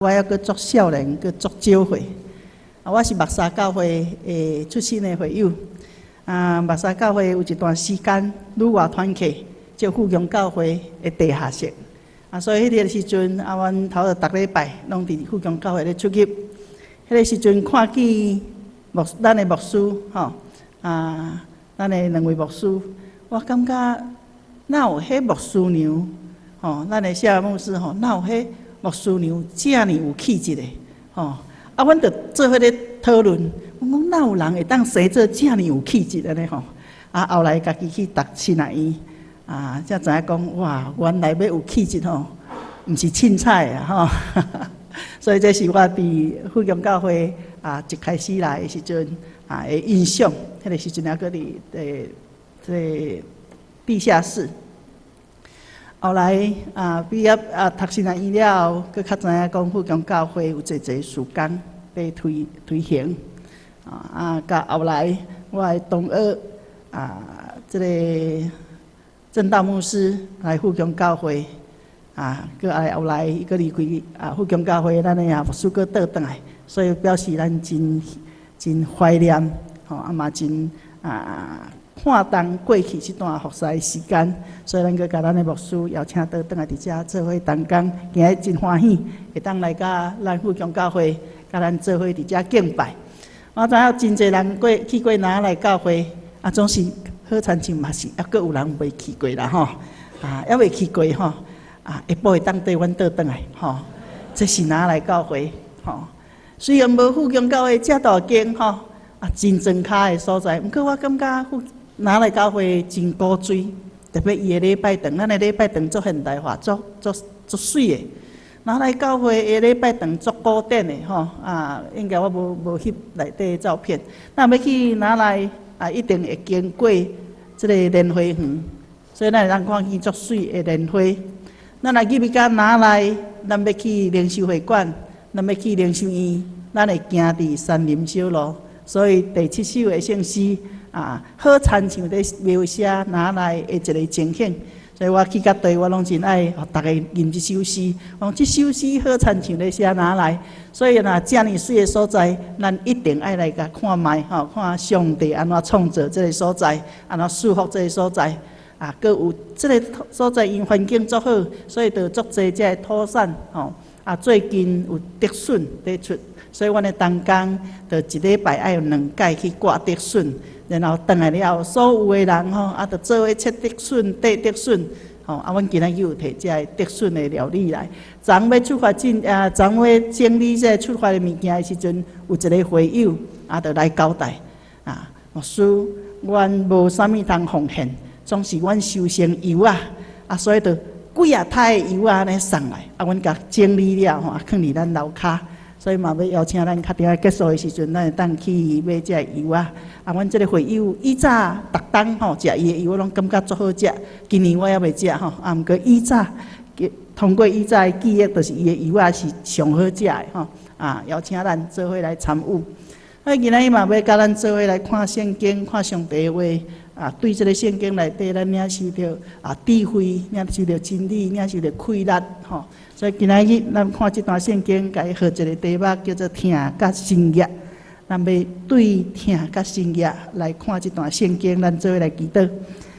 我猶閣足少年，閣足少歲。啊，我是木柵教會的出身的會友。啊，木柵教會有一段時間旅外團契，做富強教會的地下室。啊，所以彼個時陣，啊，阮頭逐禮拜攏佇富強教會咧出入。彼個時陣看見牧咱的牧師，吼，啊，咱的兩位牧師，我感覺哪有彼牧師娘，吼，咱的謝牧師吼，哪有彼牧師娘遮爾有氣質的，吼！啊，阮就做伙咧討論，阮講哪有人會當生做遮爾有氣質按呢吼？啊，後來家己去讀神學院，啊，才知影講，哇，原來欲有氣質吼，毋是凊彩的吼。所以這是我佇富強教會啊一開始來的時陣啊的印象，彼個時陣猶閣佇這個地下室。後來啊，畢業啊，讀神學院了後，閣較知影講富強教會有濟濟事工佇推推行。啊，到後來我的同學啊，這個正道牧師來富強教會，啊，閣來後來伊閣離開啊，富強教會，咱的啊牧師閣倒轉來，所以表示咱真真懷念，吼，啊嘛真啊。看重過去這段服侍的時間，所以咱閣共咱的牧師邀請倒轉來佇遮做伙同工，今日真歡喜會當來佮咱富強教會，佮咱做伙佇遮敬拜。我知影真濟人過去過拿來教會，啊，總是好親像嘛是猶閣有人未去過啦吼，啊，猶未去過吼，啊，下晡會當綴阮倒轉來吼，這是拿來教會吼。雖然無富強教會遮大間吼，啊，真莊跤的所在，毋過我感覺富拿來教會真古錐，特別伊的禮拜堂，咱的禮拜堂足現代化，足足足媠的。拿來教會的禮拜堂足古典的吼，啊，應該我無無翕內底的照片。咱欲去拿來啊，一定會經過這个蓮花園，所以咱會當看見足媠的蓮花。咱若入去到拿來，咱欲去靈修會館，咱欲去靈修院，咱會行佇山林小路。所以第七首的聖詩啊，好親像咧描寫拿來的一个情景。所以我去到佗，我攏真愛予逐家吟這首詩。講這首詩好親像咧寫拿來，所以若遮爾媠的所在，咱一定愛來共看覓吼，看上帝按怎創造這个所在，按怎賜福這个所在。啊，閣有這个所在因環境足好，所以就足濟這个土產吼。啊，最近有竹筍佇出，所以阮的同工就一禮拜愛有兩擺去割竹筍，然後轉來了後，所有的人吼，啊，就做伙切竹筍、綴竹筍，吼，啊，阮今仔日有提這个竹筍的料理來。昨昏欲出發進啊，昨昏欲整理這个出發的物件的時陣，有一个會友啊，就來交代啊，牧師，阮無啥物通奉獻，總是阮收成油仔，啊，所以就幾仔袋的油仔按呢送來，啊，阮共整理了吼，啊，囥佇咱樓跤，所以嘛欲邀請咱較著結束的時陣，咱會當去買這个油仔。啊，阮這个會友以早逐冬吼食伊的油仔，攏感覺足好食。今年我猶未食吼，啊，毋過以早通過以早的記憶，就是伊的油仔是上好食的吼。啊，邀請咱做伙來參與。啊，今仔日嘛欲佮咱做伙來看聖經，看上帝的話。啊，對這个聖經內底，咱領受著啊智慧，領受著真理，領受著氣力吼。所以今仔日咱看這段聖經，共伊號一个題目叫做疼佮新業。咱欲對疼佮新業來看這段聖經，咱做伙來祈禱。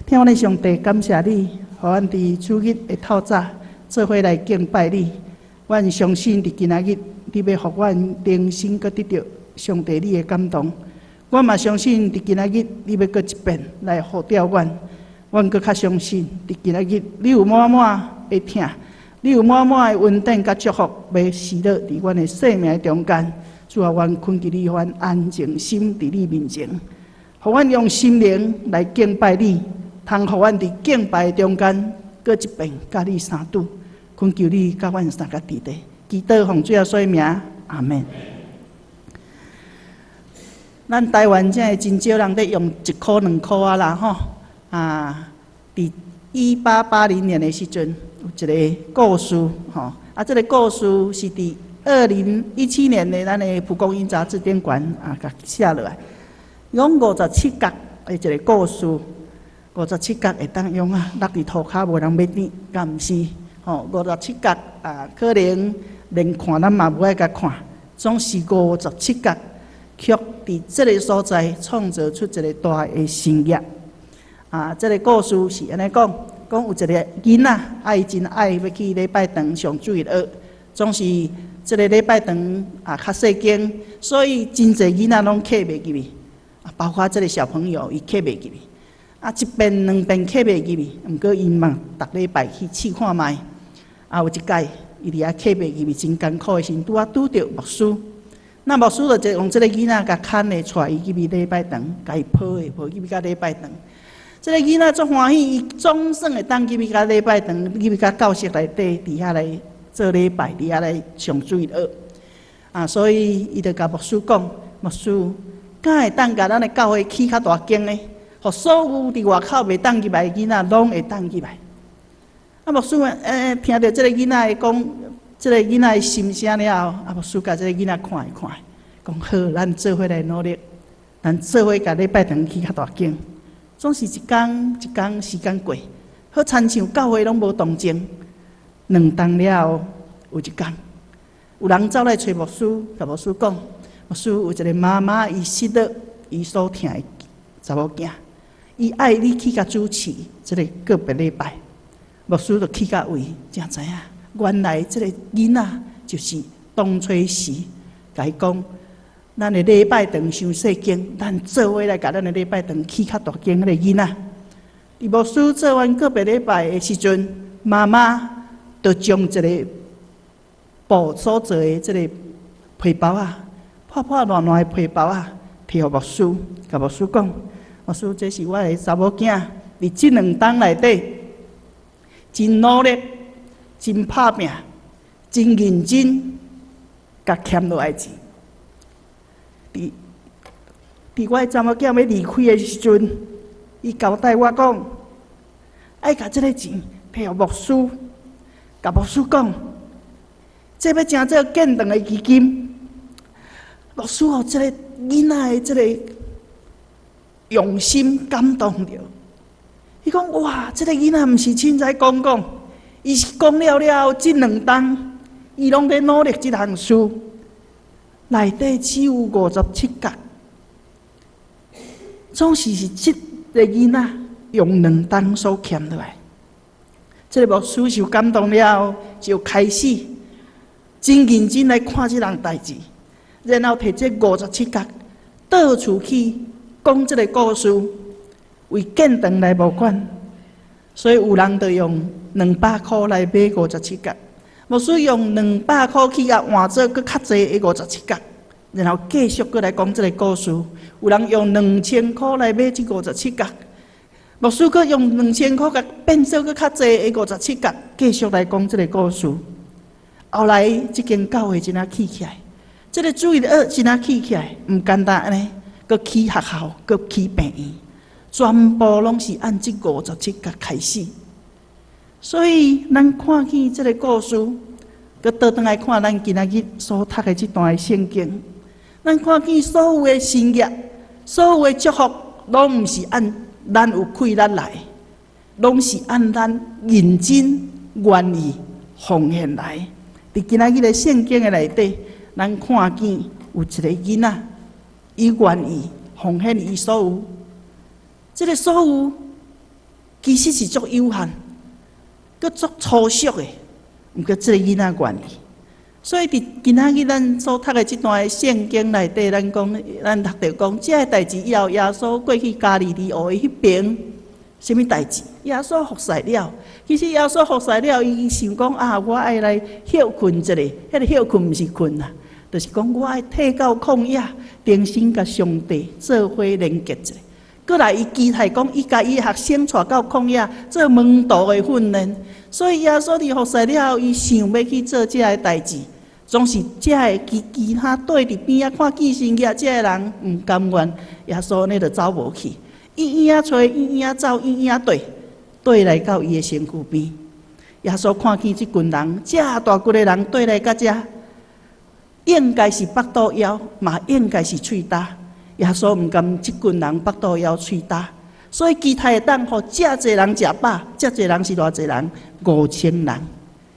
天父的上帝，感謝你，予阮佇主日的透早做伙來敬拜你。阮相信佇今仔日，你欲予阮重新閣得著上帝你的感動。我嘛相信，佇今仔日你欲閣一遍來呼召阮，阮閣較相信，佇今仔日你有滿滿的疼，你有滿滿的恩典佮祝福，欲施落佇阮的生命中間。主啊，阮懇求你，予阮安靜心佇你面前，予阮用心靈來敬拜你，通予阮佇敬拜中間閣一遍佮你相拄。懇求你佮阮相佮佇咧，祈禱奉主耶穌名，阿門。咱台灣這真少人咧用一箍兩箍啊啦吼啊！佇1880年的時陣，有一个故事吼啊，這个故事是佇2017年的咱的蒲公英雜誌頂懸啊，共寫落來。講57角的一个故事，五十七角會當用啊，落佇塗跤無人欲撿，敢毋是？吼，五十七角啊，可能連看咱嘛無愛共看，總是五十七角，卻佇這个所在創造出一个大的神業。啊，這个故事是按呢講，講有一个囡仔，啊，伊真愛欲去禮拜堂上主日學，總是這个禮拜堂啊較細間，所以真濟囡仔攏客袂入去，啊，包括這个小朋友，伊客袂入去。啊，一遍兩遍客袂入去，毋過𪜶嘛，逐禮拜去試看覓。啊，有一擺，伊佇遐客袂入去，真艱苦的時陣，拄仔拄著牧師。那牧師就用這个囡仔共牽的，帶伊入去禮拜堂，共伊抱的，抱入去到禮拜堂。這个囡仔足歡喜，伊總算會當入去到禮拜堂，入去到教室內底，佇遐來做禮拜，佇遐來上主日學。啊，所以伊就共牧師講：牧師，敢會當共咱的教會起較大間呢？予所有佇外口袂當入來的囡仔，攏會當入來。啊，牧師聽著這个囡仔的講，這个囡仔的心聲了後，啊，牧師共這个囡仔看一看，講好，咱做伙來努力，咱做伙共禮拜堂起較大間。總是一工一工時間過，好親像教會攏無動靜。兩冬了後，有一工，有人走來揣牧師，共牧師講：牧師有一个媽媽，伊失落伊所疼的查某囝，伊愛你去共主持這个告別禮拜。牧師就去到位，才知影，原來這个囡仔就是當初時共伊講，咱的禮拜堂傷細間，咱做伙來共咱的禮拜堂起較大間彼個囡仔。佇牧師做完告別禮拜的時陣，媽媽就將一个布所做的這个皮包仔，破破爛爛的皮包仔，提予牧師，共牧師講：牧師，這是我的查某囝，佇這兩冬內底，真努力，真拍拚，真認真，共儉落來錢。佇我的查某囝欲離開的時陣，伊交代我講，愛共這个錢提予牧師，共牧師講，這欲成做建堂的基金。牧師予這个囡仔的這个用心感動著。伊講哇，這个囡仔毋是凊彩講講，伊是講了了後，這兩冬伊攏咧努力這項事。內底只有五十七角，總是是這个囡仔用兩冬所儉落來。這个牧師受感動了後，就開始真認真來看這項代誌，然後提這五十七角到處去講這个故事，為建堂來募款。所以有人就用200箍來買五十七角。牧師用兩百箍去共換做閣較濟的五十七角，然後繼續閣來講這个故事。有人用2000箍來買這五十七角，牧師閣用兩千箍共變做閣較濟的五十七角，繼續來講這个故事。後來這間教會真仔起起來，這个主日學真仔起起來，毋簡單按呢，閣起學校，閣起病院，全部攏是按這五十七角開始。所以，咱看見這个故事，閣倒轉來看咱今仔日所讀的這段聖經，咱看見所有的神業、所有的祝福，攏毋是按咱有氣力來，攏是按咱認真願意奉獻來。佇今仔日的聖經的內底，咱看見有一个囡仔，伊願意奉獻伊所有，這个所有其實是足有限，閣足粗俗的，毋過這个囡仔願意。所以佇今仔日咱所讀的這段聖經內底，咱講，咱讀著講，這个代誌以後，耶穌過去加利利湖的彼爿，啥物代誌？耶穌服侍了，其實耶穌服侍了，伊想講啊，我愛來歇睏一下，彼个歇睏毋是睏啊，就是講我愛退到曠野，重新共上帝做伙連結一下。閣來，伊期待講，伊共伊的學生帶到曠野做門徒的訓練。所以耶穌佇服侍了後，伊想欲去做這个代誌，總是這个其他綴佇邊仔看見神跡這个人毋甘願，耶穌呢就走無去，伊影揣，伊影走，伊影綴，綴來到伊的身軀邊。耶穌看見這群人，遮大群的人綴來到遮，應該是腹肚枵，嘛應該是喙焦。耶穌毋甘這群人腹肚枵喙焦，所以期待會當予遮濟人食飽，遮濟人是偌濟人？五千人。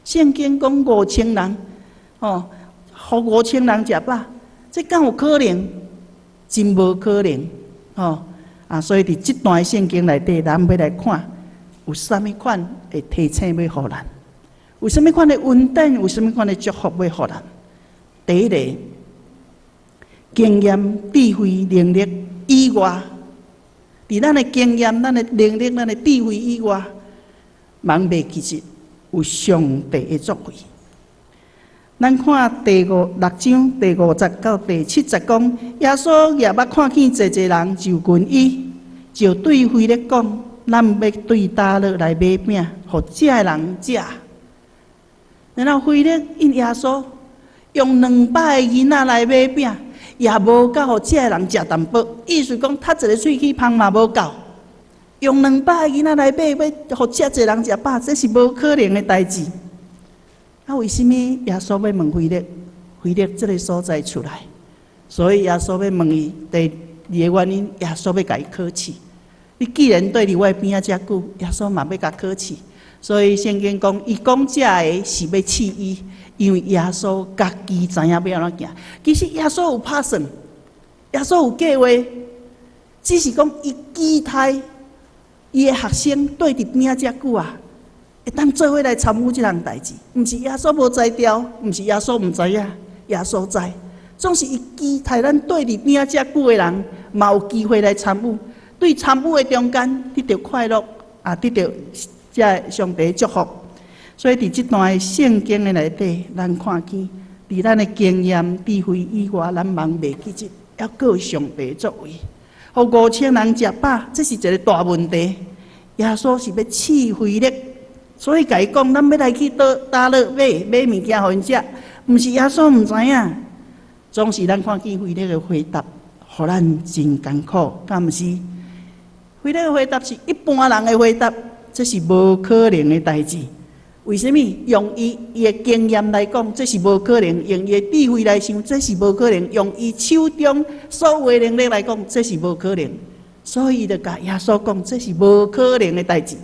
聖經講五千人，吼，予5000人食飽，這敢有可能？真無可能，吼！啊，所以佇這段聖經內底，咱欲來看有啥物款的提醒欲予咱，有啥物款的恩典，有啥物款的祝福欲予咱。第一個，經驗、智慧、能力以外，佇咱的經驗、咱的能力、咱的智慧以外，茫袂記得有上帝的作為。咱看第五六章第五節到第七節講，耶穌舉目看見濟濟人就近伊，就對腓力講：咱欲對佗落來買餅，予遮的人食。然後腓力𪜶耶穌用200個銀仔來買餅，也無夠予遮的人食淡薄。意思講，窒一个喙齒芳嘛無夠。用兩百個銀仔來買，欲予遮濟人食飽，這是無可能的代誌。啊，為啥物耶穌欲問腓力？腓力這个所在出來，所以耶穌欲問伊第二个原因，耶穌欲共伊考試。你既然綴佇我邊仔遮久，耶穌嘛欲共考試。所以聖經講，伊講這个是欲試伊，因為耶穌家己知影欲按怎行。其實耶穌有拍算，耶穌有計劃，只是講伊期待伊的學生綴佇邊仔遮久啊，會當做伙來參與這項代誌。毋是耶穌無才調，毋是耶穌毋知影，耶穌知。總是伊期待咱綴佇邊仔遮久的人，嘛有機會來參與。對參與的中間得著快樂，啊，得著這上帝祝福。所以佇這段聖經的內底，咱看見佇咱的經驗、智慧以外，咱茫袂記得猶閣有上帝作為。予5000人食飽，這是一个大問題。耶穌是欲試腓力，所以共伊講，咱欲來去佗佗落買買物件予𪜶食，毋是耶穌毋知影。總是咱看見腓力的回答，予咱真艱苦，敢毋是？腓力的回答是一般人的回答，這是無可能的代誌。為啥物？用伊的經驗來講，這是無可能；用伊的智慧來想，這是無可能；用伊手中所有的能力來講，這是無可能。所以伊就共耶穌講，這是無可能的代誌。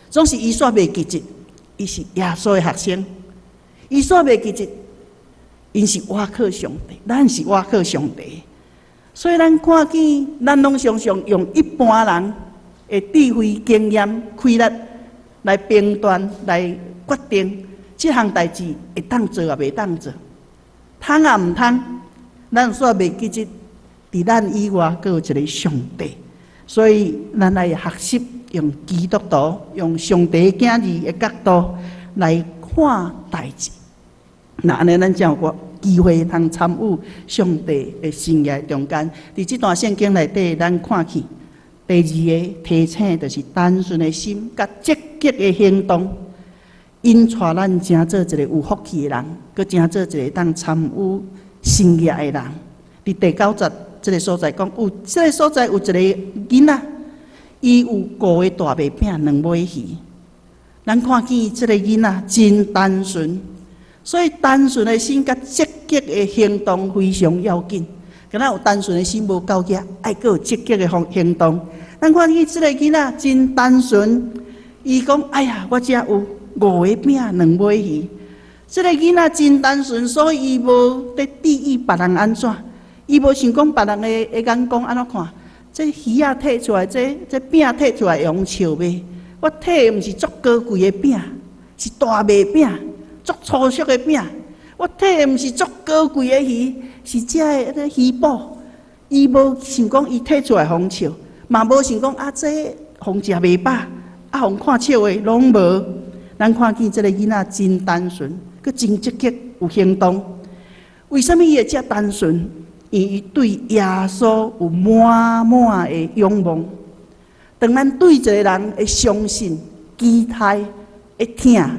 總是伊煞袂記得，伊是耶穌的學生，伊煞袂記得，𪜶是倚靠上帝，咱是倚靠上帝。所以咱看見，咱攏常常用一般人的智慧、經驗、氣力來評斷、來決定這項代誌會當做抑袂當做，通抑毋通，咱煞袂記得，佇咱以外，閣有一个上帝。所以咱愛學習用基督徒、用上帝囝兒的角度來看代誌。若按呢，咱才有個機會通參與上帝的神業中間。佇這段聖經內底，咱看去第二个提醒，就是單純的心佮積極的行動，引帶咱成做一个有福氣的人，閣成做一个當參與神業的人。佇第九節這个所在講，有這个所在有一个囡仔，伊有五个大麥餅、兩尾魚。咱看見這个囡仔真單純，所以單純的心佮積極的行動非常要緊。敢若有單純的心無夠額，愛閣有積極的行行動。咱看見這个囡仔真單純，伊講：哎呀，我遮有五个餅、兩尾魚。這个囡仔真單純，所以伊無佇注意別人按怎，伊無想講別人的眼光按怎看。這魚仔提出來，這餅提出來會予笑袂？我提的毋是足高貴的餅，是大麥餅，足粗俗的餅。我提的毋是足高貴的魚，是遮的魚脯。伊無想講伊提出來予笑，嘛無想講啊，這予食袂飽，啊，予看笑話，攏無。咱看見這个囡仔真單純，閣真積極有行動。為啥物伊會遮單純？因為伊對耶穌有滿滿的仰望。當咱對一个人的相信、期待、會疼，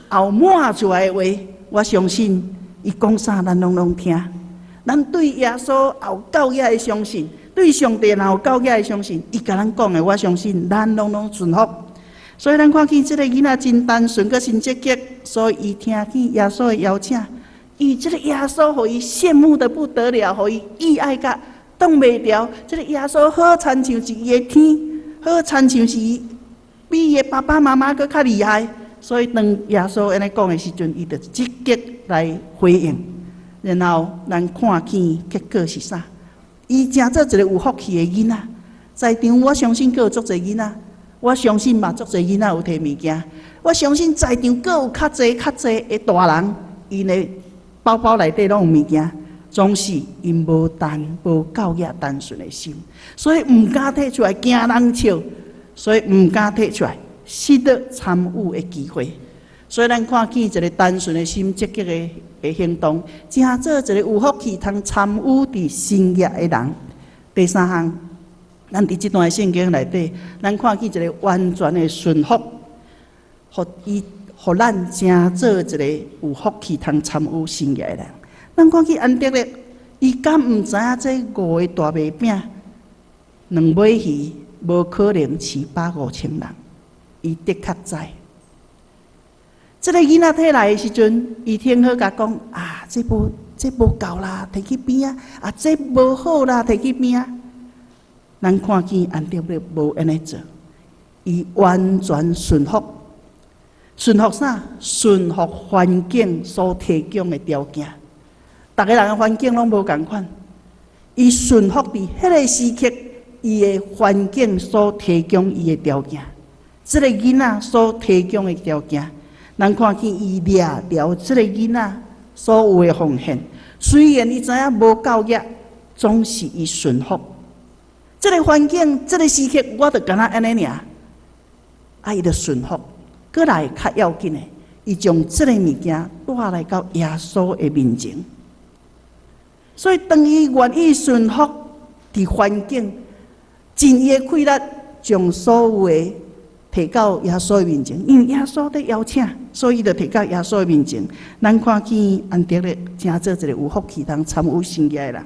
後滿出來的話，我相信伊講啥，咱攏攏聽。咱對耶穌有夠額的相信，對上帝若有夠額的相信，伊共咱講的，我相信咱攏攏順服。所以咱看見這个囡仔真單純，閣真積極，所以伊聽見耶穌的邀請，伊這个耶穌予伊羨慕得不得了，予伊意愛甲擋袂牢。這个耶穌好親像是伊的天，好親像是伊比伊的爸爸媽媽閣較厲害。所以當耶穌按呢講的時陣，伊就積極來回應。然後咱看見結果是啥？伊成做一個有福氣的囡仔，在場我相信閣有足濟囡仔，我相信嘛足濟囡仔有提物件。我相信在場閣有較濟較濟的大人，𪜶的包包內底攏有物件，總是𪜶無單無夠額單純的心，所以毋敢提出來，驚人笑，所以毋敢提出來，失去參與的機會。所以咱看見一個單純的心，積極的行動，成做一個有福氣通參與佇神業的人。第三項，咱佇這段聖經內底，咱看見一個完全的順服，予伊予咱成做一個有福氣通參與神業的人。咱看見安德烈，伊敢毋知影這五個大麥餅、兩尾魚，無可能飼飽5000人，伊的確知。這個囡仔提來的時陣，伊聽好共講啊，這無夠啦，提去邊仔！啊，這無好啦，提去邊仔！咱看見安德烈無按呢做，伊完全順服，順服啥？順服環境所提供的條件。逐个人的環境攏無仝款，伊順服佇彼个時刻，伊的環境所提供伊的條件，這个囡仔所提供的條件。咱看見伊掠牢這个囡仔所有的奉獻，雖然伊知影無夠額，總是伊順服。這個環境，這個時刻，我就敢若按呢爾，啊，伊就順服。閣來較要緊的，伊將這个物件帶來到耶穌的面前。所以，當伊願意順服佇環境，盡伊的氣力，將所有的提到耶穌的面前，因為耶穌佇邀請，所以伊就提到耶穌的面前。咱看見安德烈成做一個有福氣通參與神業的人。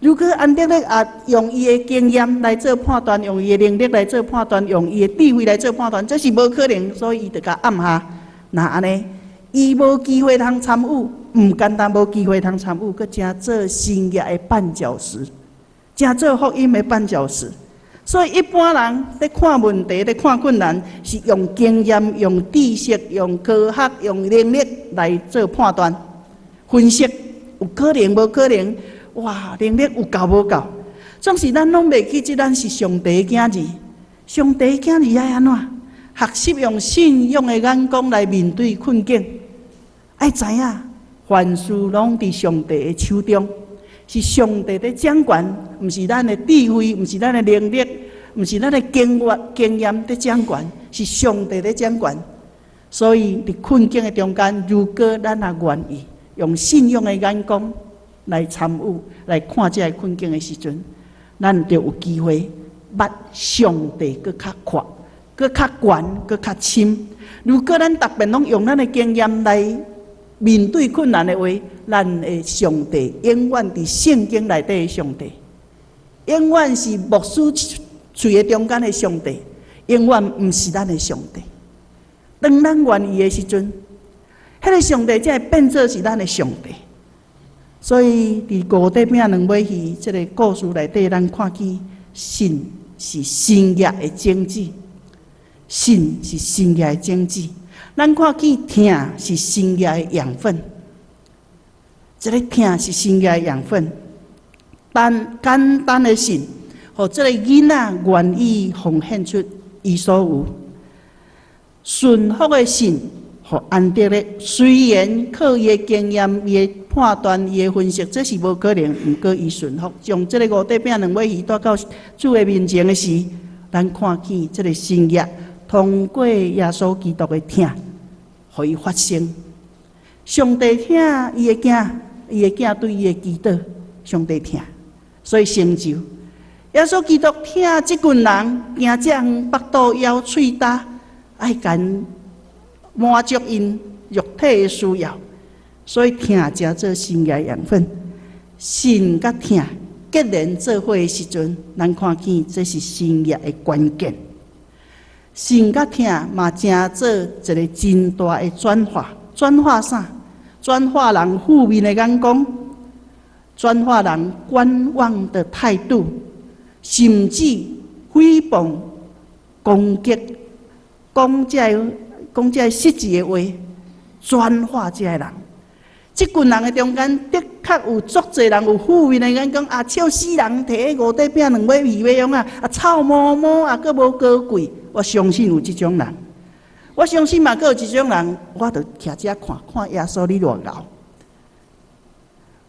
如果安德烈也用伊的經驗來做判斷，用伊的能力來做判斷，用伊的智慧來做判斷，這是無可能，所以伊就共按下。若按呢，伊無機會通參與，毋簡單無機會通參與，閣成做神業的絆腳石，成做福音的絆腳石。所以一般人佇看問題、佇看困難，是用經驗、用知識、用科學、用能力來做判斷、分析，有可能無可能？哇，能力有夠無夠？總是咱攏袂記這咱是上帝的囝兒，上帝的囝兒愛按怎？學習用信仰的眼光來面對困境，愛知影凡事攏佇上帝的手中，是上帝佇掌權，毋是咱的智慧，毋是咱的能力，毋是咱的經驗佇掌權，是上帝佇掌權。所以佇困境的中間，如果咱若願意用信仰的眼光來參與、來看這个困境的時陣，咱就有機會捌上帝閣較闊、閣較懸、閣較深。如果咱逐遍攏用咱的經驗來面對困難的話，咱的上帝永遠佇聖經內底的上帝，永遠是牧師喙的中間的上帝，永遠毋是咱的上帝。當咱願意的時陣，彼个上帝才會變做是咱的上帝。所以，佇五塊餅兩尾魚這个故事內底，咱看見信是神業的種子，信是神業的種子。咱看見疼是神業的養分，這个疼是神業的養分。單簡單的信，予這个囡仔願意奉獻出伊所有，順服的信，予安德烈雖然靠伊的經驗、伊的判斷、伊的分析，這是無可能。毋過伊順服，將這个五塊餅兩尾魚帶到主的面前的時，咱看見這个神業通過耶穌基督的疼，予伊發生。上帝疼伊的囝，伊的囝對伊的祈禱，上帝疼，所以成就。耶穌基督疼這群人，行遮遠，腹肚枵、喙焦，愛共滿足𪜶肉體的需要，所以疼成做神業養分。信佮疼結連做伙的時陣，咱看見這是神業的關鍵。信佮疼嘛，成做一个真大的轉化。轉化啥？轉化人負面的眼光，轉化人觀望的態度，甚至誹謗、攻擊、講這个講這个實際的話，轉化這个人。這群人的中間，的確有足濟人有負面的眼光，啊，笑死人，提五塊餅兩尾魚欲創啊，啊，臭毛毛啊，閣無高貴。我相信有這種人，我相信嘛，閣有這種人，我就徛遮看看耶穌你偌𠢕。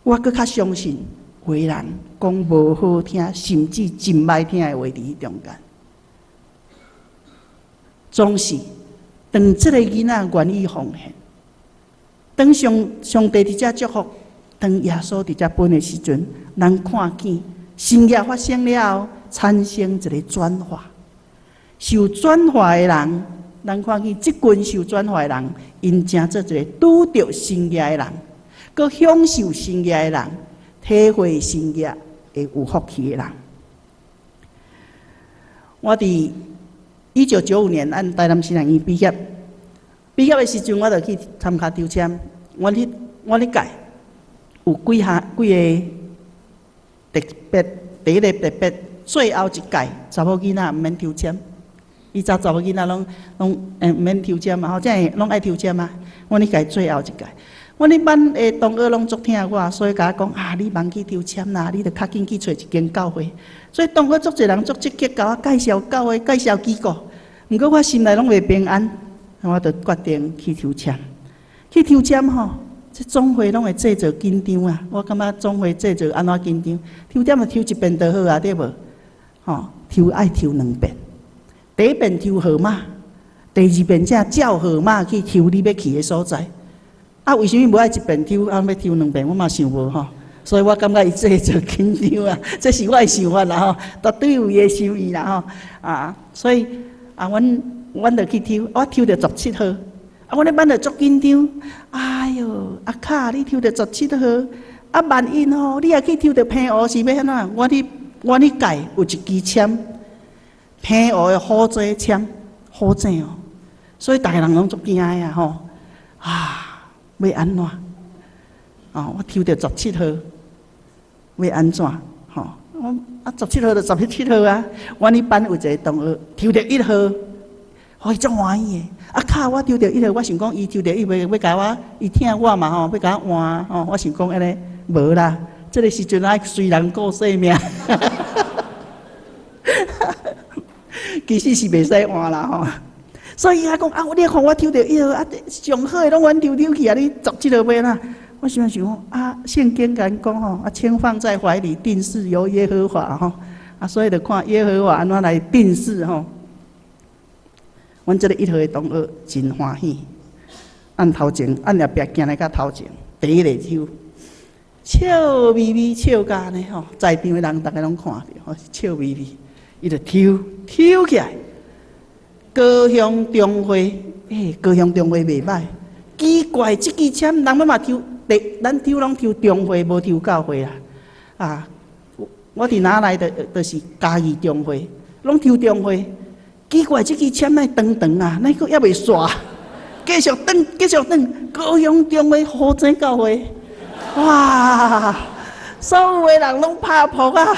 我閣較相信有的人講無好聽，甚至真歹聽的話佇彼中間，總是當這个囡仔願意奉獻，當上帝佇遮祝福，當耶穌佇遮分的時陣，咱看見神蹟發生了後，產生一个轉化。受轉化的人，咱看見這群受轉化的人，𪜶成做一个拄著神蹟的人，閣享受神蹟的人，體會神蹟會有福氣的人。我佇1995年，咱台南神學院畢業，畢業的時陣，我就去參加抽籤。阮彼屆有幾項幾个特別，第一个特別，最後一屆查某囡仔毋免抽籤。以前查某囡仔攏毋免抽籤嘛，吼，這下攏愛抽籤啊。阮彼屆最後一屆，阮彼班的同學攏足疼我，所以共我講啊，你茫去抽籤啦，你著較緊去揣一間教會。所以同學足濟人足積極，共我介紹教會，介紹機構。毋過我心內攏袂平安，我就決定去抽籤。去抽籤吼，這總會攏會製造緊張啊！我感覺總會製造按怎緊張？抽籤就抽一遍就好啊，對無？吼，抽愛抽兩遍。第一遍抽號碼，第二遍才照號碼去抽你欲去的所在。啊，為啥物無愛一遍抽，啊欲抽兩遍？我嘛想無吼。所以我感覺伊製造緊張啊，這是我的想法啦吼，絕對有伊的心意啦吼。啊，所以啊，阮就去抽，我抽著17號，啊，阮彼班就足緊張。哎喲，阿卡，你抽著十七號，啊，萬一吼，你若去抽著澎湖是欲按怎？阮彼屆有一支籤，澎湖的虎井籤，虎井哦，所以逐个人攏足驚的啊吼，啊，欲按怎？哦，我抽著十七號，欲按怎？吼，我啊十七號就十七號啊。阮彼班有一个同學抽著1號，予伊足歡喜的。啊靠！我抽著1號，我想講伊抽著1號欲共我，伊疼我嘛吼，欲共我換吼。我想講按呢無啦，這个時陣愛隨人顧性命。其實是袂使換啦吼。所以伊講啊，你看我抽著1號啊，上好的攏阮抽抽去啊，你十七號欲按怎？我想想講啊，聖經共講吼，啊，槍放在懷裡，定事由耶和華吼，啊，所以就看耶和華按怎來定事吼。阮這个1號的同學真歡喜，按頭前，按後壁行來較頭前，第一个抽，笑眯眯笑甲按呢吼，在場的人逐个攏看著吼，笑眯眯，伊就抽抽起來，高雄中會，欸，高雄中會袂歹，奇怪，這支籤人欲嘛抽。第，咱抽攏抽中會，無抽教會啦。啊，我佇哪來的，就是嘉義中會，攏抽中會。奇怪，這支籤哪長長啊，哪閣猶未煞？繼續轉，繼續轉，高雄中會虎井教會，哇！所有的人攏拍噗啊，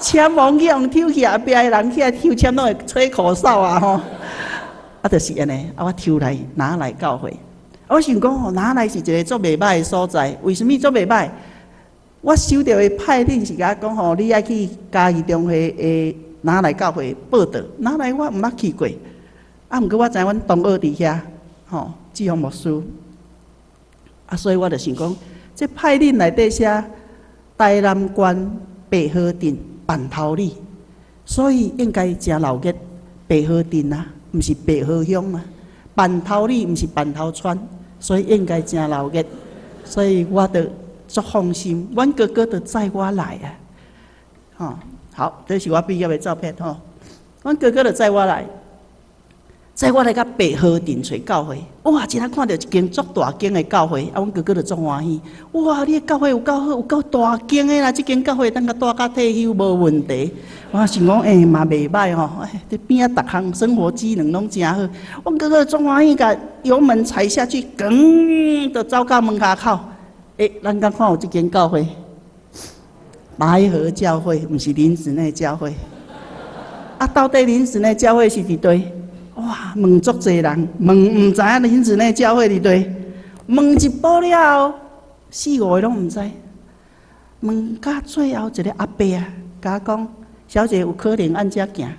籤王去予抽去，後壁的人起來抽籤攏會吹口哨啊吼。啊，就是按呢，啊，我抽來拿來教會。我想講吼，拿來是一个足袂䆀的所在。為啥物足袂䆀？我收著的派令是共我講吼，你愛去嘉義中會的拿來教會報到。拿來我毋捌去過，啊，毋過我知影阮同學佇遐，吼，志宏牧師。啊，所以我就想講，這派令內底寫台南縣白河鎮板頭里，所以應該誠鬧熱。白河鎮啊，毋是白河鄉啊。板頭里毋是板頭村，所以應該誠鬧熱，所以我就足放心。阮哥哥就載我來啊，吼，好，這是我畢業的照片吼。阮哥哥就載我來，載我來到白河鎮揣教會。哇，真正看著一間足大間的教會，啊，阮哥哥就足歡喜。哇，你的教會有夠好，有夠大間的啦！這間教會當共蹛到退休無問題。我想講，欸，嘛袂䆀吼，欸，這邊仔逐項生活機能攏誠好。阮哥哥足歡喜，共油門踩下去，囥，就走到門跤口。欸，咱敢看有這間教會？白河教會，毋是林子內教會。啊，到底林子內教會是佇佗？哇，問足濟人，問毋知影林子內教會佇佗，問一晡了後，四五個攏毋知。問到最後一個阿伯啊，共我講：小姐有可能按遮行，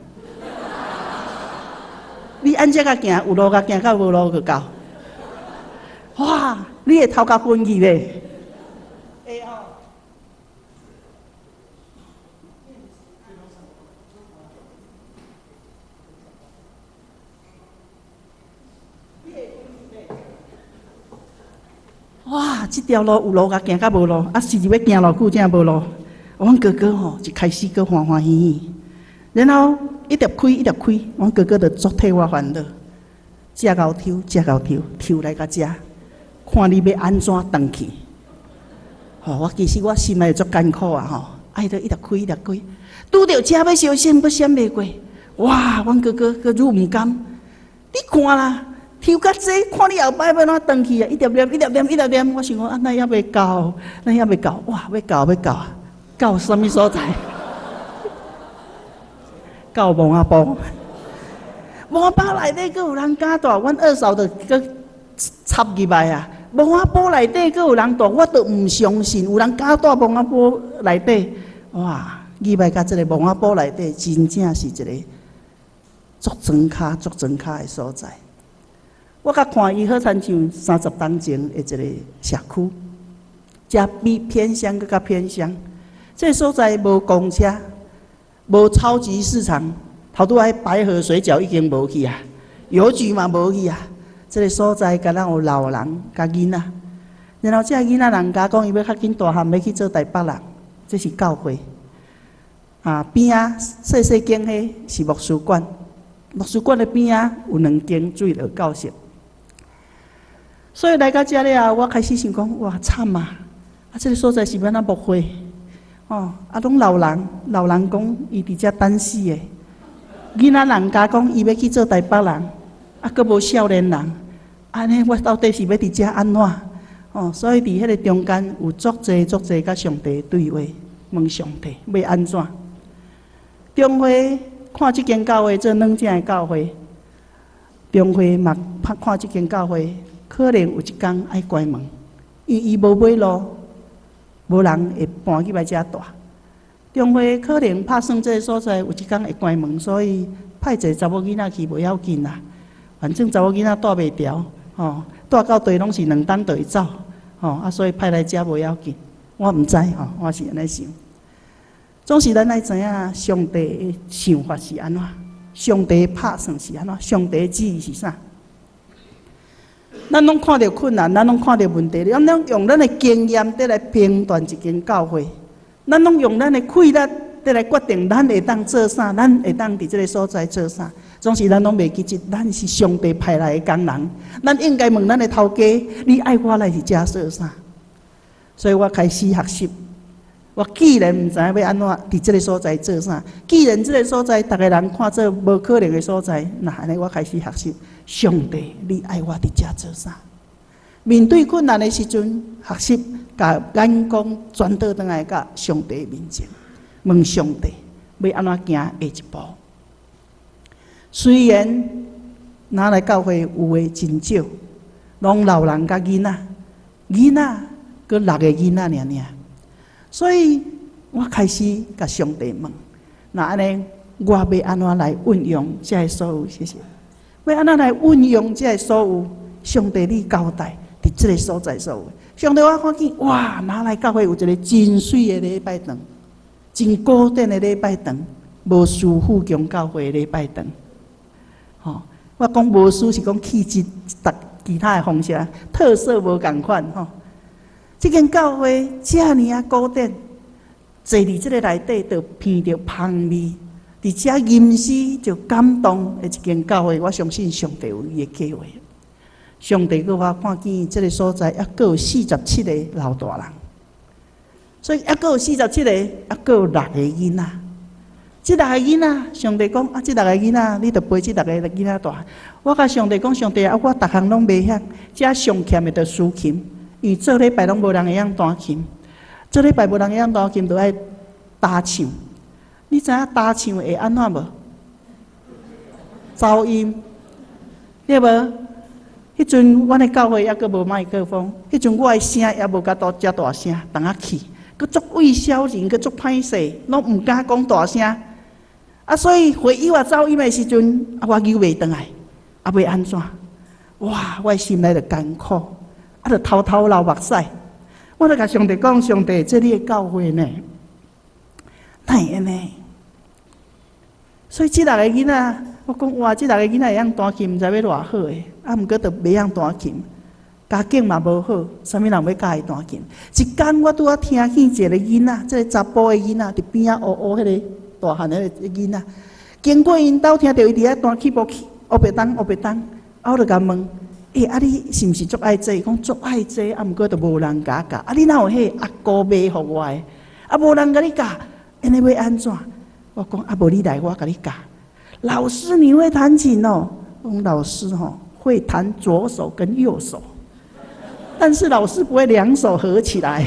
你按遮共行，有路共行到無路就到。哇！你會頭殼昏去袂？會吼。哇！這條路有路共行，佮無路，啊，是欲行偌久才無路。阮哥哥吼一開始閣歡歡喜喜，然後一直開一直開，阮哥哥就足替我煩惱，遮𠢕抽，遮𠢕抽，抽來到遮，看你欲按怎轉去。吼，我其實我心內足艱苦啊吼，啊，伊就一直開一直開，拄著遮欲相閃，閣閃袂過。哇！阮哥哥閣愈毋甘，你看啦。抽較濟，看你後擺欲按怎轉去啊！一直念，一直念，一直念。我想講，啊，咱猶未到，咱猶未到，哇，欲到欲到啊！到啥物所在？到墓仔埔，墓仔埔內底閣有人敢蹛，阮二嫂就閣插入來啊！墓仔埔內底閣有人蹛，我都毋相信有人敢蹛墓仔埔內底。哇！入來到這个墓仔埔內底，真正是一个足莊跤、足莊跤的所在。我佮看伊好親像30冬前的一个社區，遮比偏鄉閣較偏鄉。這个所在無公車，無超級市場，頭拄仔百合水餃已經無去啊，郵局嘛無去啊。這个所在敢若有老人佮囡仔，然後這个囡仔人家講伊欲較緊大漢，欲去做台北人，這是教會。啊，邊仔細細間彼是牧師館，牧師館的邊仔有兩間水樂教室。所以來到遮了後，我開始想講，哇，慘啊！啊，這个所在是欲按怎牧會？哦，啊，攏老人，老人講伊佇遮等死的，囡仔人家講伊欲去做台北人，啊，閣無少年人，按呢我到底是欲佇遮按怎？哦，所以佇彼个中間有足濟足濟佮上帝對話，問上帝欲按怎？中會看這間教會做軟正的教會，中會嘛看這間教會。可能有一工愛關門，因為伊無尾路，無人會搬入來遮蹛。中會可能拍算這个所在有一工會關門，所以派一个查某囡仔去無要緊啦。反正查某囡仔蹛袂牢，吼，蹛到佗攏是兩冬就會走，吼啊，所以派來遮無要緊。我毋知吼，我是按呢想。總是咱愛知影上帝的想法是按怎，上帝的拍算是按怎，上帝的旨意是啥。咱攏看著困難，咱攏看著問題，咱攏用咱的經驗佇來評斷一間教會，咱攏用咱的氣力佇來決定咱會當做啥，咱會當佇這个所在做啥。總是咱攏袂記得，咱是上帝派來的工人，咱應該問咱的頭家：你愛我來佇遮做啥？所以我開始學習。我既然毋知影欲按怎佇這个所在做啥，既然這个所在逐个人看做無可能的所在，那按呢我開始學習。上帝，你愛我佇遮做啥？面對困難的時陣，學習共眼光轉倒轉來到上帝面前，問上帝欲按怎行下一步。雖然若來教會有的真少，攏老人佮囡仔，囡仔閣六个囡仔爾爾，所以我開始共上帝問：那按呢，我欲按怎來運用這个所有？謝謝。欲按怎來運用這个所有？上帝，你交代佇這个所在所有。上帝，我看見哇，若來教會有一个真媠的禮拜堂，真古典的禮拜堂，無輸富強教會的禮拜堂。吼，我講無輸是講氣質，逐其他的方式特色無仝款吼。這間教會遮爾仔古典，坐佇這个內底就鼻著芳味。佇遮吟詩就感動的一間教會，我相信上帝有伊的計劃。上帝閣予我看見這个所在，猶閣有47個老大人，所以猶閣有四十七個，猶閣有六个囡仔。這六个囡仔，上帝講啊，這六個囡仔，你著陪這六個囡仔大。我共上帝講，上帝啊，我逐項攏袂曉，遮上欠的著司琴，因為做禮拜攏無人會曉彈琴，做禮拜無人會曉彈琴，著愛搭唱。你知影搭唱會按怎無？走音。對無？彼陣阮的教會猶閣無麥克風，彼陣我的聲也無甲多遮大聲，淡仔氣，閣足畏小人，閣足歹勢，攏毋敢講大聲。啊，所以會友啊走音的時陣，啊我扭袂轉來，啊欲按怎？哇！我的心內就艱苦，啊，就偷偷流目屎。我就共上帝講：上帝，這你的教會呢？哪會按呢？所以這六個囡仔，我講哇，這六個囡仔會曉彈琴，毋知欲偌好的，啊，毋過就袂曉彈琴，家境嘛無好，啥物人欲教伊彈琴？一工我拄仔聽見一個囡仔，這個查埔的囡仔，佇邊仔烏烏彼個大漢彼個囡仔，經過𪜶兜聽著伊佇遐彈起步烏白當烏白當，啊，我就共問：欸，啊你是毋是足愛這？伊講足愛這，啊，毋過就無人共我教。啊，你哪有彼個阿姑買予我的？啊，無人共你教，按呢欲按怎？我講啊，無你來，我共你教。老師，你會彈琴哦？我講老師吼會彈左手跟右手，但是老師不會兩手合起來，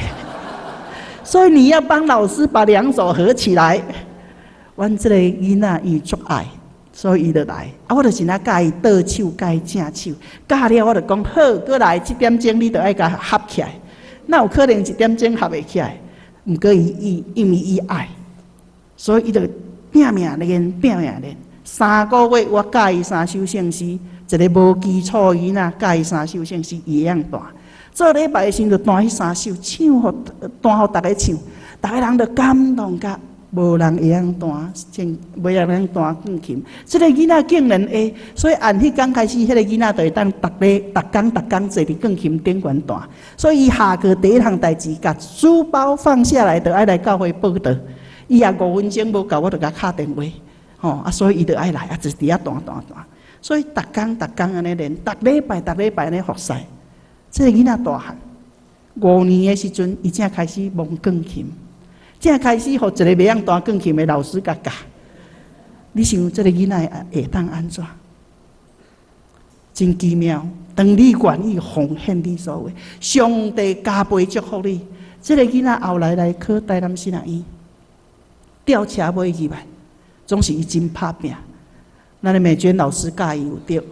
所以你要幫老師把兩手合起來。阮這個囡仔伊足愛，所以伊就來。啊，我就真正教伊倒手，教伊正手，教了我就講好，閣來這點鐘你就愛共合起來。哪有可能一點鐘合袂起來？毋過伊伊因為伊愛，所以伊就拼命練，拼命練。3個月我教伊三首聖詩，一個無基礎囡仔教伊三首聖詩，伊會曉彈。做禮拜的時陣就彈彼三首，唱予彈予逐家唱，逐个人就感動甲無人會曉彈，真無人會曉彈鋼琴。這個囡仔竟然會，所以按彼工開始，彼個囡仔就會當逐禮逐工逐工坐佇鋼琴頂懸彈。所以伊下課第一項代誌，共書包放下來，就愛來教會報到。伊也5分鐘無夠，我就共敲電話，吼啊！所以伊就愛來，啊，就佇遐彈彈彈。所以逐工逐工按呢練，逐禮拜逐禮拜按呢服侍。這個囡仔大漢，5年的時陣，伊才開始摸鋼琴，才開始予一個袂曉彈鋼琴的老師共教。你想這個囡仔會當按怎？真奇妙。當你願意奉獻你所有，上帝加倍祝福你。這個囡仔後來來考台南神學院，吊車尾入來，總是伊真拍拚。咱的美娟老師教伊有著，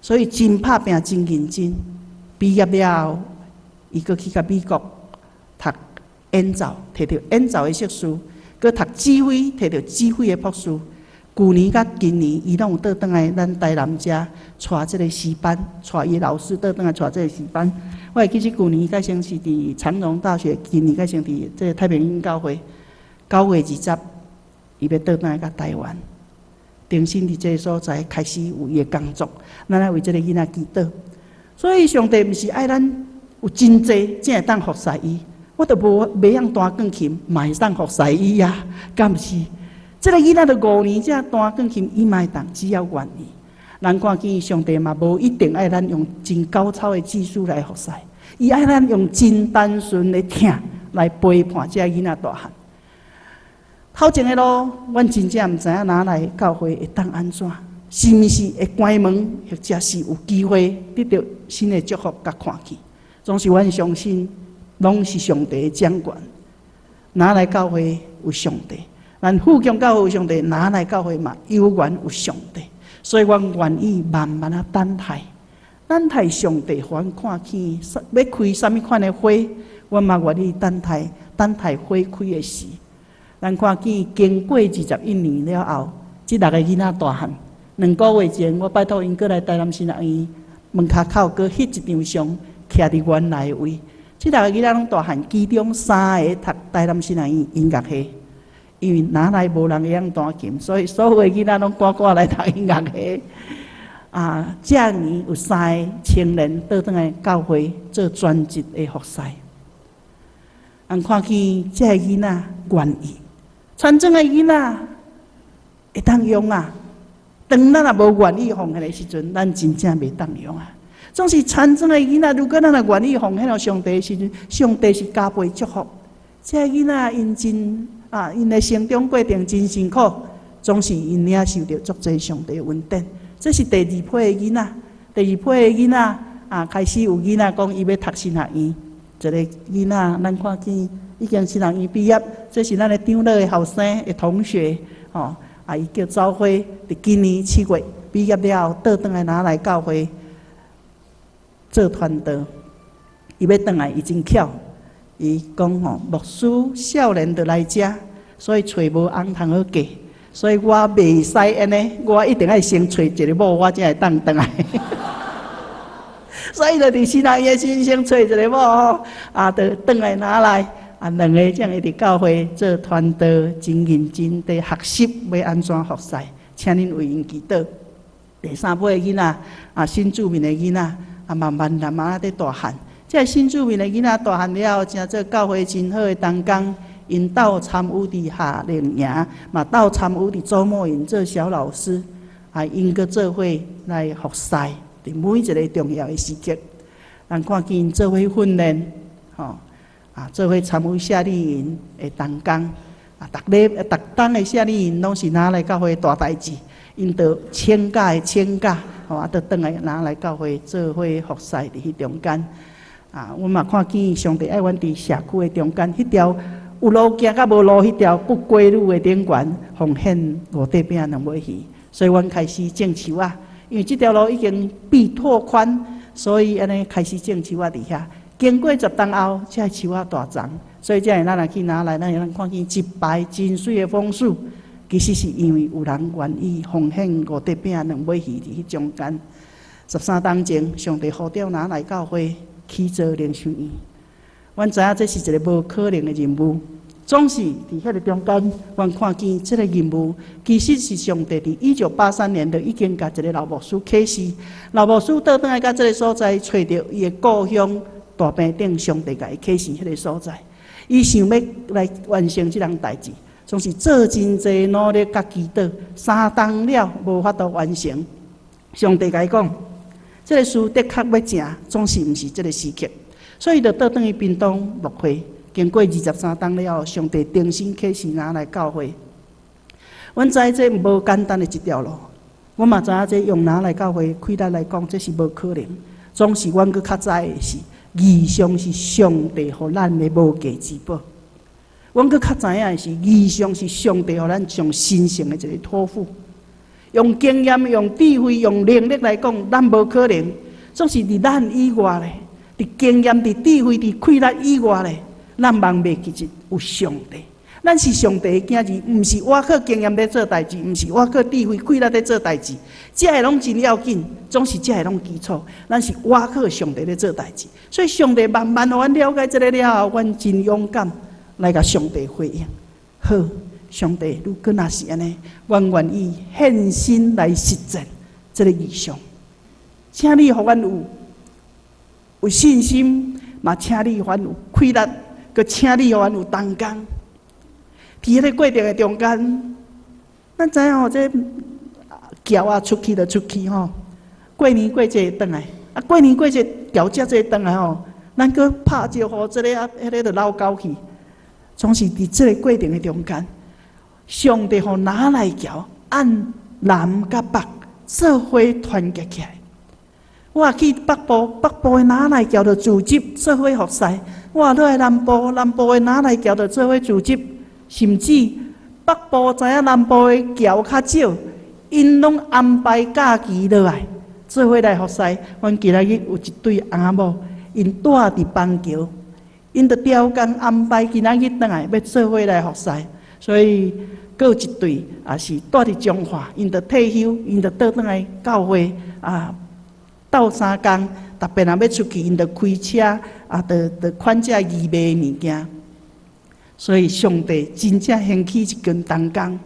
所以真拍拚，真認真。畢業了後，伊閣去共美國讀演奏，提著演奏的碩士，閣讀指揮，提著指揮的博士。舊年佮今年，伊攏有倒轉來咱台南遮帶這個詩班，帶伊老師倒轉來帶這個詩班。我會記得舊年佮先是佇長榮大學，今年佮先佇這個太平洋教會。9月20，伊欲倒轉來佮台灣，重新佇這個所在開始有伊的工作。咱來為這個囡仔祈禱。所以上帝毋是愛咱有真濟，才會當服侍伊。我都無袂曉彈鋼琴，嘛會當服侍伊啊，敢毋是？這個囡仔都五年才彈鋼琴，伊嘛會當，只要願意。咱看見上帝嘛，無一定愛咱用真高超的技術來服侍，伊愛咱用真單純的疼來陪伴這个囡仔大漢。頭前的路，阮真正毋知影若來教會會當按怎，是毋是會關門，或者是有機會得著新的祝福佮看見。總是阮相信，攏是上帝的掌權。若來教會有上帝，咱富強教會有上帝，若來教會嘛猶原有上帝。所以阮願意慢慢仔等待，等待上帝予阮看見，欲開啥物款的花，阮嘛願意等待，等待花開的時。咱看見經過21年了後，這六個囡仔大漢。2個月前，我拜託𪜶閣來台南神學院門跤口，閣翕一張相，徛佇原來的位。這六個囡仔攏大漢，其中三個讀台南神學院音樂系，因為若來無人會曉彈琴，所以所有的囡仔攏趕趕來讀音樂系。啊，這年有三個青年倒轉來教會做專職的服侍。人看見這個囡仔願意，田莊的囡仔會當用啊。當咱若無願意奉獻的時陣，咱真正袂當用啊。總是田莊的囡仔，如果咱若願意奉獻予上帝的時陣，上帝是加倍祝福。這個囡仔𪜶真啊，𪜶的成長過程真辛苦，總是𪜶領受著足濟上帝的恩典。這是第二批的囡仔，第二批的囡仔啊，開始有囡仔講伊欲讀神學院。一個囡仔，咱看見已經神學院畢業，這是咱的長老的後生的同學，吼啊，伊叫周輝，佇今年7月，畢業了後，倒轉來拿來教會做傳道。伊欲轉來，伊真巧，伊講吼，牧師少年就來遮，所以揣無翁通好嫁，所以我袂使按呢，我一定愛先揣一个某，我才會當轉來。所以就佇新人伊先先揣一个某吼，啊，就轉來拿來，啊，兩个這樣會佇教會做傳道，真認真佇學習欲按怎服侍，請恁為𪜶祈禱。第三輩的囡仔，啊，新住民的囡仔，啊，慢慢慢慢佇大漢。這个新住民的囡仔大漢了後，成做教會真好的同工，𪜶鬥參與佇夏令營，嘛鬥參與佇周末營做小老師，啊，𪜶閣做伙來服侍，佇每一个重要的時刻，咱看見𪜶做伙訓練，吼，啊，做伙參與夏令營的同工，啊，逐禮逐冬的夏令營攏是拿來教會大代誌，𪜶就請假的請假，吼，啊，就轉來拿來教會做伙服侍佇彼中間。啊，阮嘛看見上帝愛阮佇社區的中間，彼條有路行佮無路彼條不歸路的頂懸，奉獻五塊餅兩尾魚，所以阮開始種樹仔，因為這條路已經被拓寬，所以按呢開始種樹仔佇遐。經過10冬後，這樹仔大叢，所以這下咱若去拿來，咱會當看見一排真媠的楓樹。其實是因為有人願意奉獻五塊餅兩尾魚佇彼中間。13冬前，上帝呼召拿來教會起做靈修院。阮知影這是一个無可能的任務，總是佇彼个中間，阮看見這个任務其實是上帝佇1983年就已經共一个老牧師啟示，老牧師倒轉來到這个所在，揣著伊的故鄉大坪頂，上帝共伊啟示彼个所在，伊想欲來完成這項代誌，總是做真濟努力佮祈禱，3冬了無法度完成。上帝共伊講，這个事的確欲成，總是毋是這个時刻，所以就倒轉去屏東牧會。經過23冬了後，上帝重新啟示拿來教會。阮知這無簡單的一條路，我嘛知影這用拿來教會氣力來講，這是無可能。總是阮閣較知的是，異象是上帝予咱的無價之寶。阮閣較知影的是，異象是上帝予咱上神聖的一個託付。用經驗、用智慧、用能力來講，咱無可能。總是佇咱以外咧，佇經驗、佇智慧、佇氣力以外咧，咱望袂記得有上帝。咱是上帝的囝兒，毋是我靠經驗咧做代誌，毋是我靠智慧、氣力咧做代誌，這个攏真要緊，總是這个攏基礎。咱是倚靠上帝咧做代誌，所以上帝慢慢予阮了解這个了後，阮真勇敢來共上帝回應。好，上帝，如果若是按呢，阮願意獻身來實踐這个異象。請你予阮有信心，嘛請你予阮有氣力，閣請你予阮有同工。佇彼个過程的中間，咱知影吼，這僑仔出去就出去吼，過年過節會轉來，啊過年過節僑遮濟轉來吼，咱閣拍招呼，這个啊，彼个就老狗去，總是佇這个過程的中間，上帝予拿來橋按南佮北做伙團結起來。我去北部，北部的拿來橋就組織做伙服侍；我落來南部，南部的拿來橋就做伙組織。甚至北部知影南部的僑較少，𪜶攏安排假期落來做伙來服侍。阮今仔日有一對翁仔某，𪜶住佇板橋，𪜶就調工安排今仔日轉來欲做伙來服侍。所以，閣有一對也是住佇彰化，𪜶就退休，𪜶就倒轉來教會啊，鬥相共。特別若欲出去，𪜶就開車啊，就款這義賣的物件。所以上帝真正興起一群同工，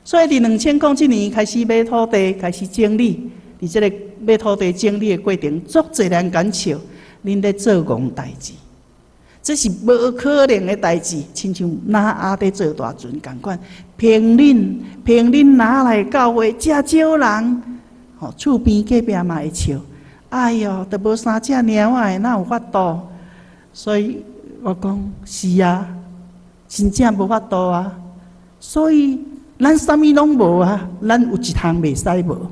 所以佇2007年開始買土地，開始整理，佇這个買土地整理的過程，足濟人共笑，恁咧做戇代誌，這是無可能的代誌，親像挪亞佇做大船仝款，憑恁憑恁拿來教會，遮少人，吼厝邊隔壁嘛會笑，哎喲，都無三隻貓仔的，哪有法度？所以我講是啊。真正無法度啊！所以咱啥物攏無啊，咱有一項袂使無，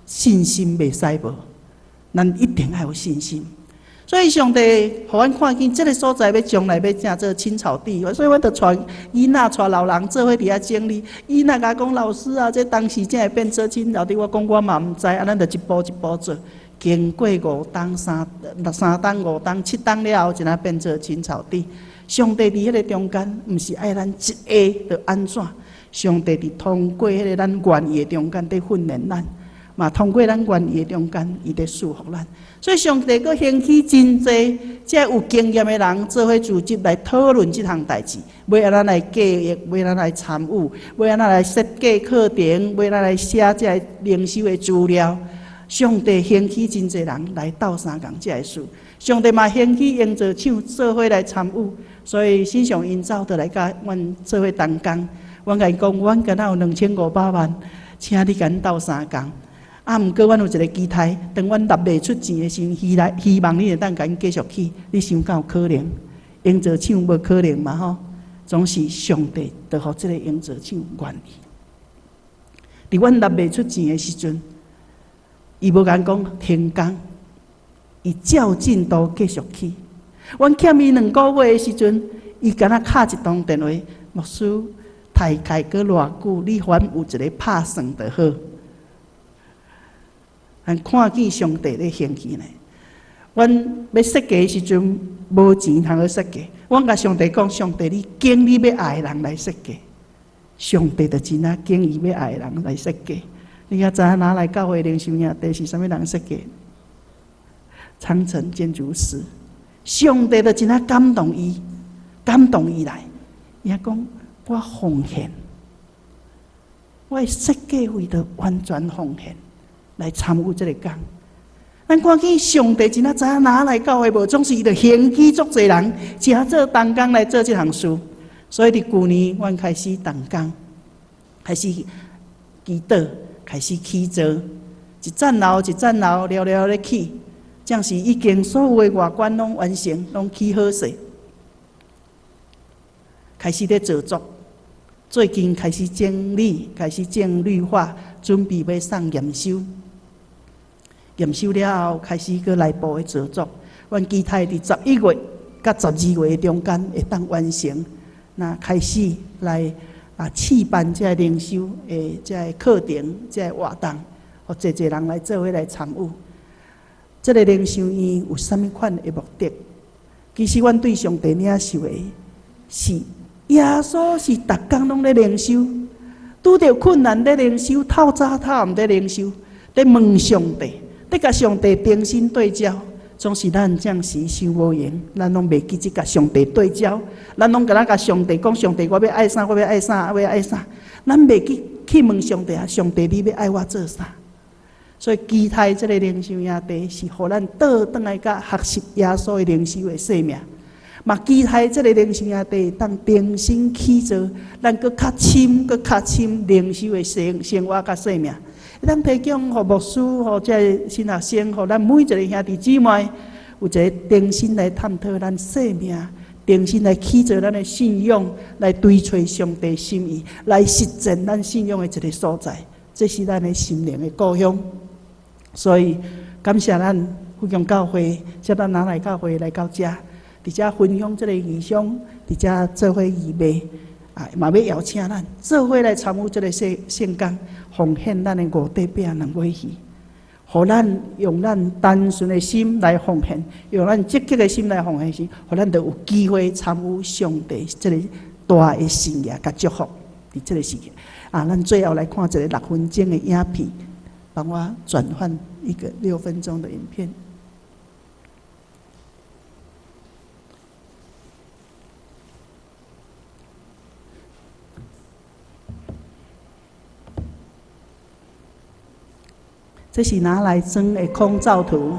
信心袂使無，咱一定愛有信心。所以上帝予阮看見，這个所在欲將來欲成做青草地，所以阮就帶囡仔帶老人做伙佇遐整理。囡仔共我講，老師啊，這當時才會變做青草地，我講我嘛毋知，啊，咱就一步一步做。經過五冬、三冬、五冬、七冬了後，才若變做青草地。上帝佇彼个中間，毋是愛咱一下就按怎？上帝佇通過彼个咱願意的中間，佇訓練咱。嘛，通過咱願意的中間，伊佇賜福咱。所以上帝閣興起真濟這有經驗的人做伙組織來討論這項代誌，欲按怎來計劃，欲按怎來參與，欲按怎來設計課程，欲按怎來寫這个靈修的資料。上帝興起真濟人來鬥相共這个事，上帝嘛興起營造廠做伙來參與，所以新上營造就來佮阮做伙同工。阮共伊講，阮敢若有2500萬，請你共阮鬥相共。啊，毋過阮有一个期待，當阮納袂出錢的時陣，希望你會當共阮繼續起。你想敢有可能？營造廠無可能嘛吼？總是上帝就予這个營造廠願意。佇阮納袂出錢的時陣，伊無共阮講停工，伊照進度繼續起。阮欠伊2個月的時陣，伊敢若敲一通電話，牧師，大概閣偌久？你還有一个拍算就好。咱看見上帝咧興起呢。阮欲設計的時陣無錢通去設計，阮共上帝講：上帝，你揀你欲愛的人來設計。上帝就真正揀伊欲愛的人來設計。你敢知影拿來教會靈修營地是啥物人設計？長城建築師。上帝就真正感動伊，感動伊來。伊講：我奉獻，我的設計費都完全奉獻。來參與這个工，咱看見上帝真正知影拿來教會無，總是伊就興起足濟人，誠做同工來做這項事。所以佇舊年，阮開始同工，開始祈禱，開始起造，一層樓一層樓，了了咧起，這樣是已經所有的外觀攏完成，攏起好勢，開始咧做作。最近開始整理，開始種綠化，準備欲送驗收。驗收了後，開始閣內部的製作。阮期待佇11月佮12月中間會當完成。那開始來試辦這个靈修的這个課程、這个活動，予濟濟人來做伙來參與。這个靈修院有啥物款的目的？其實阮對上帝領受的是耶穌是逐工攏咧靈修，拄著困難咧靈修，透早透暗咧靈修，咧問上帝，咧共上帝重新對焦。總是咱暫時傷無閒，咱攏袂記得共上帝對焦，咱攏敢若共上帝講，上帝我欲愛啥，我欲愛啥，我欲愛啥，咱袂記去問上帝啊，上帝你欲愛我做啥？所以期待這个靈修營地是予咱倒轉來佮學習耶穌的靈修的生命，嘛期待這个靈修營地當重新起造，咱閣較深、閣較深靈修的生活佮生命。咱提供予牧師、予這个新學生、予咱每一个兄弟姊妹，有一个重新來探討咱生命，重新來起造咱的信仰，來追揣上帝心意，來實踐咱信仰的一个所在。這是咱的心靈的故鄉。所以感謝咱福強教會，接咱拿來教會來到遮，佇遮分享這个異象，佇遮做伙預備，啊，嘛欲邀請咱做伙來參與這个聖工，奉獻咱的五塊餅兩尾魚，予咱用咱單純的心來奉獻，用咱積極的心來奉獻時，予咱就有機會參與上帝這个大的聖業佮祝福。佇這个時間，啊，咱最後來看一个6分鐘的影片，幫我轉換一個6分鐘的影片。這是拿來裝的空照圖。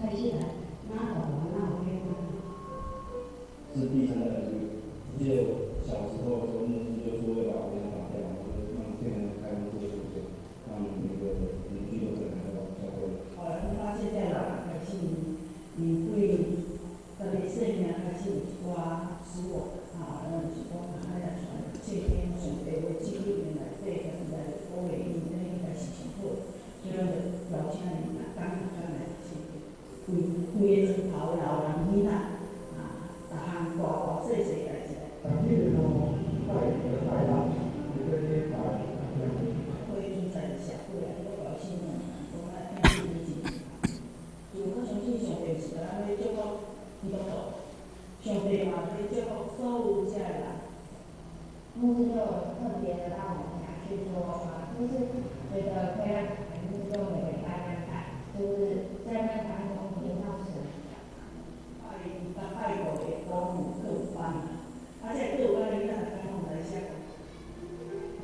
拍戲來，哪懂哪有變化。是第三代的，我記得我小時候的時候，牧師就說會把圍牆打掉，然後就讓變成開放式的空間，讓每個鄰居都可以來到教會。後來阮發現了老開始，因為家己生命開始有一寡失落，啊，咱就是講愛來傳聖經上帝話，這幾年內底，家己來鼓勵𪜶，按呢應該是上好。所以阮就邀請𪜶逐工逐工來讀聖經，規規个床頭老人囡仔，啊，逐項大大細細代誌。逐日吼拜拜六，一個禮拜。會存在社會啊，我高興啊，講咱聽真真。就我相信上帝是咱咧祝福基督徒，上帝嘛咧祝福所有遮的人。牧師就特別的到我們家去說啊，就是覺得可以讓孩子就每個禮拜這樣拜，就是在那當中體驗到神。拜二拜五的公課班，啊，這個課班的囡仔逐工攏來寫。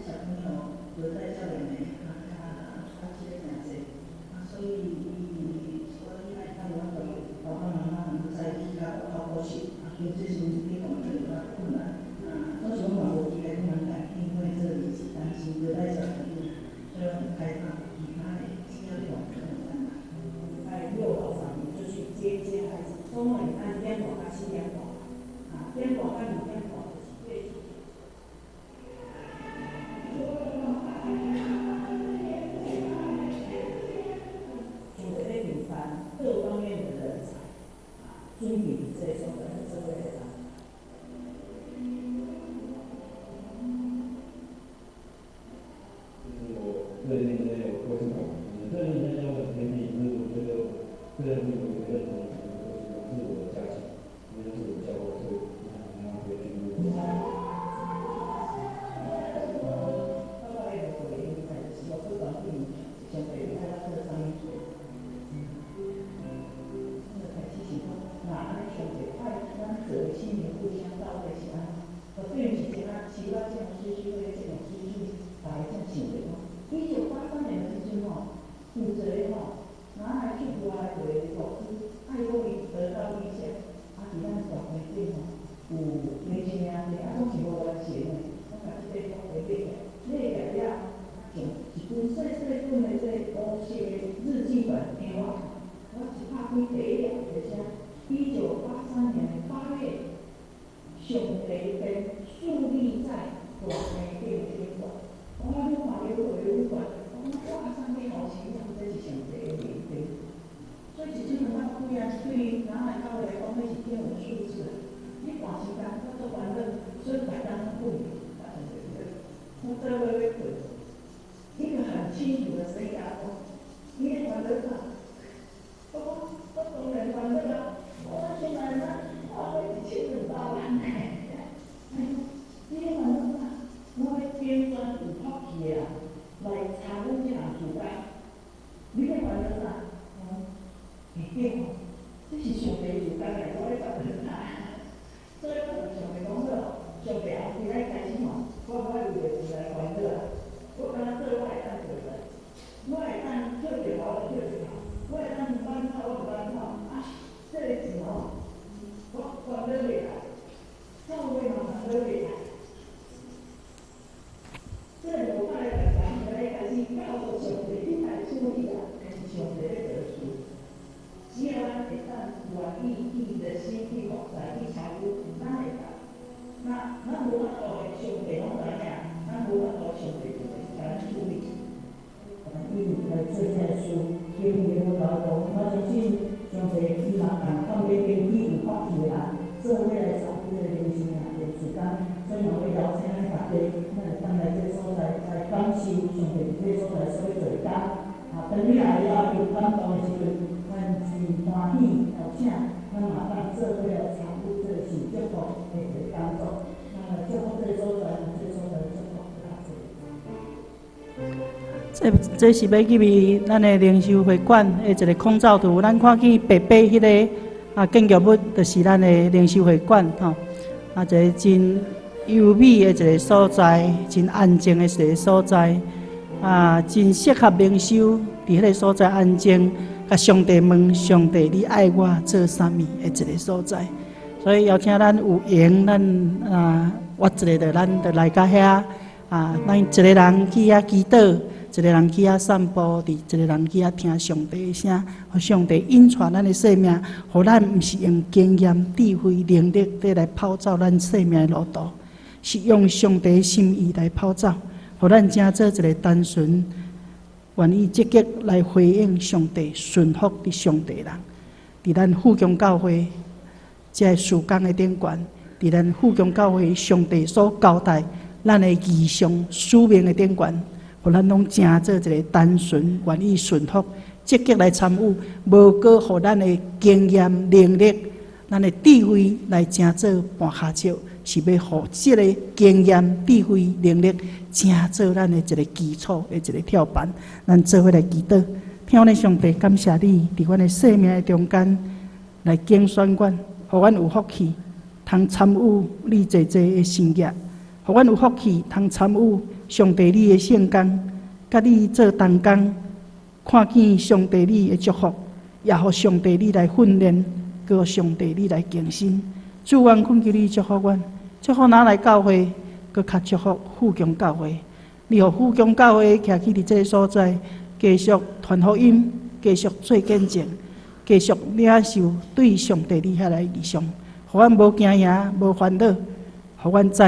小朋友留在校園內，啊，啊，這個誠濟，啊，所以伊我囡仔看阮的爸爸媽媽能在去較較保守，啊，經濟上比講就有較困難，啊，當時阮嘛無期待阮來，因為這裡是擔心留在校園，所以很開放，其他的只要你往這個來。拜六早上就去接接孩子，周末你按點半到7點半，啊，點半到2點半就是對。就咧舉辦各方面的人才，啊，準備這個所在做伙來人。就是我對那些有歸屬感，對那些我很偏僻，就是我覺得對那邊有一個認同感，就是是我的家鄉，那邊是我的教會，所以我想讓他可以進入。我覺得會就是我不管對上帝愛咱做啥物做，我就開始想講，若按呢上帝愛咱做的心靈互相到底是按怎？我對毋是這啊，是我這樣水水的這樣水水，大家才想著講，1983年的時陣吼，有一個吼，拿來去國外的牧師，愛講伊得到異象，啊，佇咱大會頂吼，有年輕人啊，攏是無完成的，我共這塊土地買起來，買起來了，將一本細細本的這個烏色的日記本給我看，我一拍開第一頁就寫：1983年8月，上帝便豎立在大坑頂的頂懸。我愈看愈看愈看，我講哇，啥物好奇妙，這是上帝的靈燈。所以一千兩百幾啊，對於南海教會來講，彼是天文數字啊。你短時間我做煩惱，所以逐工攏困，我做伙欲睏。一個很清楚的聲音講：“你咧煩惱啥？”我講：“我當然煩惱啊！我現在哪花了1200萬呢？你咧煩惱啥？我欲編選有福氣的人來參與這項事工。你咧煩惱啥？”我講：“會對哦，這是上帝事工來，我咧煩惱啥？”所以我就上帝講好，上帝後日來開始吼，我無愛為著錢來煩惱啊！我敢若做我會當做的，我會當跳一頭我就跳一頭，我會當慢跑我就慢跑啊！這個錢吼，我煩惱袂來，教會嘛煩惱袂來。這個無法來逐工來開始教導上帝去來處理啊，但是上帝咧做事，只要咱會當願意去熱心去服侍去參與，咱會當。那咱無法度的，上帝攏知影，咱無法度，上帝就會共咱處理。伊來做這個事，基本上我甲我講，我相信上帝伊嘛共放咧根基有福氣的人，做伙來參與這個靈修的時間，所以嘛欲邀請咱大家，咱會當來這個所在來感受上帝佇這個所在所欲做的工。啊，當你來了有感動的時陣，咱真歡喜邀請，咱嘛當做伙來參與這個受祝福的一個工作。咱來祝福這個所在，這個所在祝福較濟。這這是欲入去咱的靈修會館的一個空照圖，咱看見白白彼個啊建築物，就是咱的靈修會館吼。啊，一個真優美的一個所在，真安靜的一個所在，啊，真適合靈修。佇彼個所在安靜，共上帝問上帝，你愛我做啥物的一个所在。所以邀請咱有閒，咱啊，約一个就咱就來到遐啊，咱一個人去遐祈禱，一個人去遐散步，佇一個人去遐聽上帝的聲，予上帝引帶咱的生命，予咱毋是用經驗、智慧、能力佇來跑走咱生命的路途，是用上帝心意來跑走，予咱成做一個單純、願意積極來回應上帝、順服佇上帝人。佇咱富強教會這个事工的頂懸，佇咱富強教會上帝所交代咱的異象使命的頂懸，予咱攏成做一個單純、願意順服、積極來參與，無閣予咱的經驗、能力、咱的智慧來成做絆跤石，是欲予這个經驗、智慧、能力成做咱的一個基礎的一個跳板。咱做伙來祈禱，天父的上帝，感謝你佇阮的生命的中間來揀選阮，予阮有福氣通參與你濟濟的神業，予阮有福氣通參與上帝你的聖工，佮你做同工，看見上帝你的祝福，也予上帝你來訓練，閣予上帝你來更新。主，阮懇求你祝福阮，祝福若來教會，閣較祝福富強教會。你予富強教會徛起佇這个所在，繼續傳福音，繼續做見證，繼續領受對上帝你遐來異象，予阮無驚惶，無煩惱，予阮知，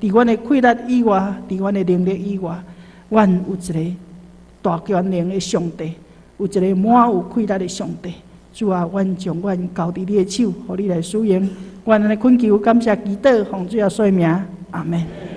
佇阮的氣力以外，佇阮的能力以外，阮有一个大權能的上帝，有一个滿有氣力的上帝。主啊，阮將阮交佇你的手，予你來使用。阮按呢懇求，感謝祈禱，奉主耶穌名，阿門。